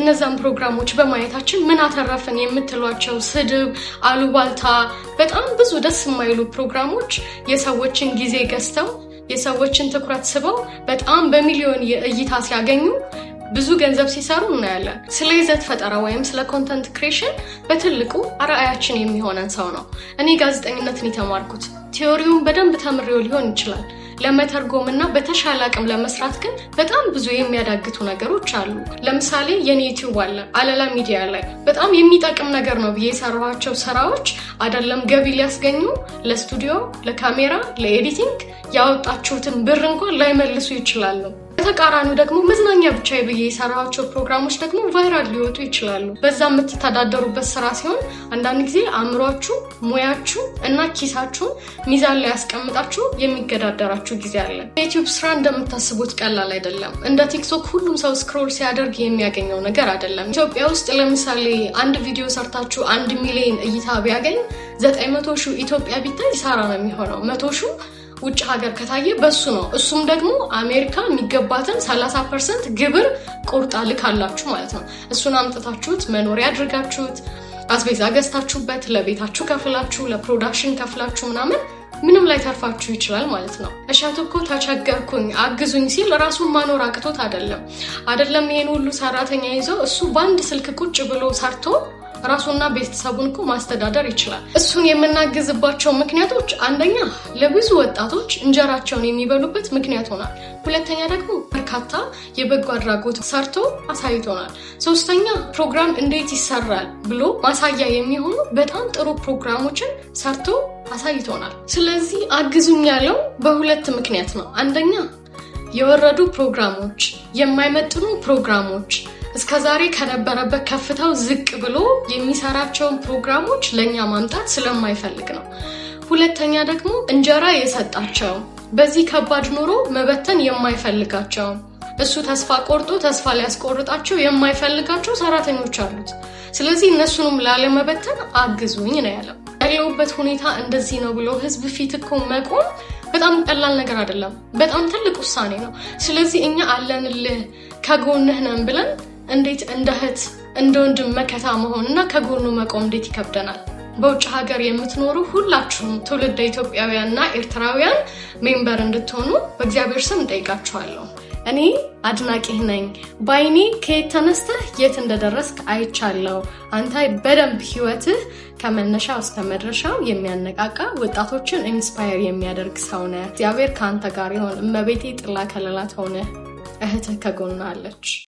እነዛን ፕሮግራሞች በማየታችን ምን አተረፍን የምትሏቸው ስድብ፣ አሉባልታ፣ በጣም ብዙ ደስ የማይሉ ፕሮግራሞች የሰዎችን ጊዜ ገዝተው፣ የሰዎችን ትኩረት ስበው፣ በጣም በሚሊዮን የእይታ ሲያገኙ፣ ብዙ ገንዘብ ሲሰሩ እናያለን። ስለ ይዘት ፈጠራ ወይም ስለ content creation በትልቁ አርአያችን የሚሆነን ሰው ነው። እኔ ጋዜጠኝነትን የተማርኩት theory ውን በደንብ ተምሬው ሊሆን ይችላል። ለመተርጎም እና በተሻለ አቅም ለመስራት ግን በጣም ብዙ የሚያዳግቱ ነገሮች አሉ። ለምሳሌ የኔ YouTube አለ፣ አለላ ሚዲያ ላይ በጣም የሚጠቅም ነገር ነው ብዬ የሰራኋቸው ስራዎች አይደለም ገቢ ሊያስገኙ፣ ለስቱዲዮ፣ ለካሜራ፣ ለ editing ያወጣችሁትን ብር እንኳን ላይመልሱ ይችላሉ። በተቃራኒው ደግሞ መዝናኛ ብቻ ብዬ የሰራኋቸው ፕሮግራሞች ደግሞ viral ሊወጡ ይችላሉ። በዛ የምትተዳደሩበት ስራ ሲሆን አንዳንድ ጊዜ አእምሯችሁ፣ ሙያችሁ እና ኪሳችሁን ሚዛን ላይ ያስቀምጣችሁ የሚገዳደራችሁ ጊዜ አለ። የ YouTube ስራ እንደምታስቡት ቀላል አይደለም። እንደ TikTok ሁሉም ሰው scroll ሲያደርግ የሚያገኘው ነገር አይደለም። ኢትዮጵያ ውስጥ ለምሳሌ አንድ ቪዲዮ ሰርታችሁ 1 ሚሊዮን እይታ ቢያገኝ፣ 900 ሺህ ኢትዮጵያ ቢታይ ኪሳራ ነው የሚሆነው። 100 ሺህ ውጭ ሀገር ከታየ በሱ ነው። እሱም ደግሞ አሜሪካ የሚገባትን 30% ግብር ቆርጣ ልካላችሁ ማለት ነው። እሱን አምጥታችሁት፣ መኖሪያ አድርጋችሁት፣ አስቤዛ ገዝታችሁበት፣ ለቤታችሁ ከፍላችሁ፣ ለ production ከፍላችሁ ምናምን ምንም ላይ ተርፋችሁ ይችላል ማለት ነው። እሸቱ እኮ ተቸገርኩኝ አግዙኝ ሲል ራሱን ማኖር አቅቶት አይደለም። አይደለም ይሄን ሁሉ ሰራተኛ ይዞ፣ እሱ በአንድ ስልክ ቁጭ ብሎ ሰርቶ ራሱና ቤተሰቡን እኮ ማስተዳደር ይችላል። እሱን የምናግዝባቸው ምክንያቶች አንደኛ ለብዙ ወጣቶች እንጀራቸውን የሚበሉበት ምክንያት ሆኗል። ሁለተኛ ደግሞ በርካታ የበጎ አድራጎት ሰርቶ አሳይቶናል። ሶስተኛ ፕሮግራም እንዴት ይሰራል ብሎ ማሳያ የሚሆኑ በጣም ጥሩ ፕሮግራሞችን ሰርቶ አሳይቶናል። ስለዚህ አግዙኝ ያለው በሁለት ምክንያት ነው። አንደኛ የወረዱ ፕሮግራሞች፣ የማይመጥኑ ፕሮግራሞች፣ እስከዛሬ ከነበረበት ከፍታው ዝቅ ብሎ የሚሰራቸውን ፕሮግራሞች ለእኛ ማምጣት ስለማይፈልግ ነው። ሁለተኛ ደግሞ እንጀራ የሰጣቸው፣ በዚህ ከባድ ኑሮ መበተን የማይፈልጋቸው፣ እሱ ተስፋ ቆርጦ ተስፋ ሊያስቆርጣቸው የማይፈልጋቸው ሰራተኞች አሉት። ስለዚህ እነሱንም ላለመበተን አግዙኝ ነው ያለው። ያለሁበት ሁኔታ እንደዚህ ነው ብሎ ህዝብ ፊት እኮ መቆም በጣም ቀላል ነገር አይደለም። በጣም ትልቅ ውሳኔ ነው። ስለዚህ እኛ አለንልህ፣ ከጎንህ ነን ብለን እንዴት እንደ እህት እንደ ወንድም መከታ መሆን እና ከጎኑ መቆም እንዴት ይከብደናል? በውጭ ሀገር የምትኖሩ ሁላችሁም ትውልደ ኢትዮጵያውያን እና ኤርትራውያን member እንድትሆኑ በእግዚአብሔር ስም እንጠይቃችኋለሁ። እኔ አድናቂህ ነኝ። በአይኔ ከየት ተነስተህ የት እንደደረስክ አይቻለሁ። አንተ በደንብ ህይወትህ ከመነሻው እስከ መድረሻው የሚያነቃቃ፣ ወጣቶችን inspire የሚያደርግ ሰው ነህ። እግዚአብሔር ከአንተ ጋር ይሁን። እመቤቴ ጥላ ከለላ ትሁንህ። እህትህ ከጎንህ አለች።